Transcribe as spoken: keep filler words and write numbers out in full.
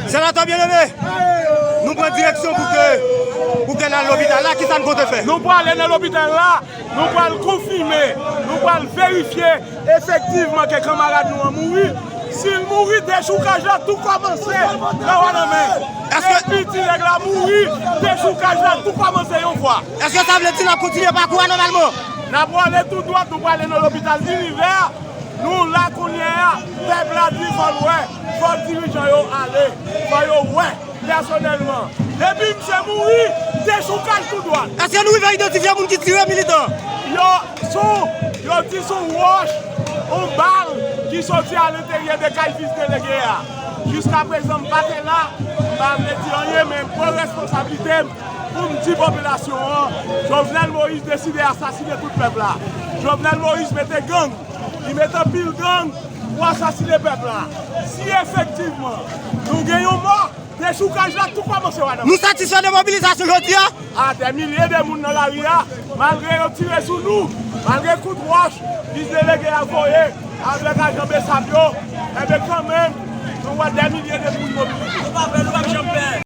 Senatè Bien-Aimé, nou pran direksyon pou ke, pou ke n al lopital la, kisa n konte fè? Nou prale nan lopital la, nou pral konfime, nou pral verifye efektivman ke kanmarad nou an mouri. Si l mouri, dechoukaj la tou kòmanse nan Wananmen. Epi ti nèg la mouri, dechoukaj la tou kòmanse yon fwa. Èske sa vle di n ap kontinye pakou a nòmalman? N ap prale tou dwat, nou prale nan lopital Inivè. Nou la kounye a, pèp la di fò l wè, fò dirijan yo ale, fò yo wè pèsonèlman. Depi misye mouri, dechoukaj tou dwat. Èske nou rive idantifye moun ki tire militan? Yo sou, yo di sou wòch, yon bal ki soti alenteryè de kay vis delege a. Jiskaprezan, m pa te la, m pa vle di anyen, men m pran responsablite m pou m di popilasyon an, Jovenel Moïse deside asasinen tout pèp la. Jovenel Moïse mete gang, li mete anpil gang pou asasinen pèp la. Si efektivman nou gen yon mò, dechoukaj la tou kòmanse Wananmen. Nou satisfè de mobilizasyon jodi a? A, dè milye de moun nan lari a, malgre yo tire sou nou, malgre kout wòch vis delege a voye avèk ajan BSAP yo, enben kanmenm, nou wè dè milye de moun mobilize. Nou pa pè, nou p ap janm pè.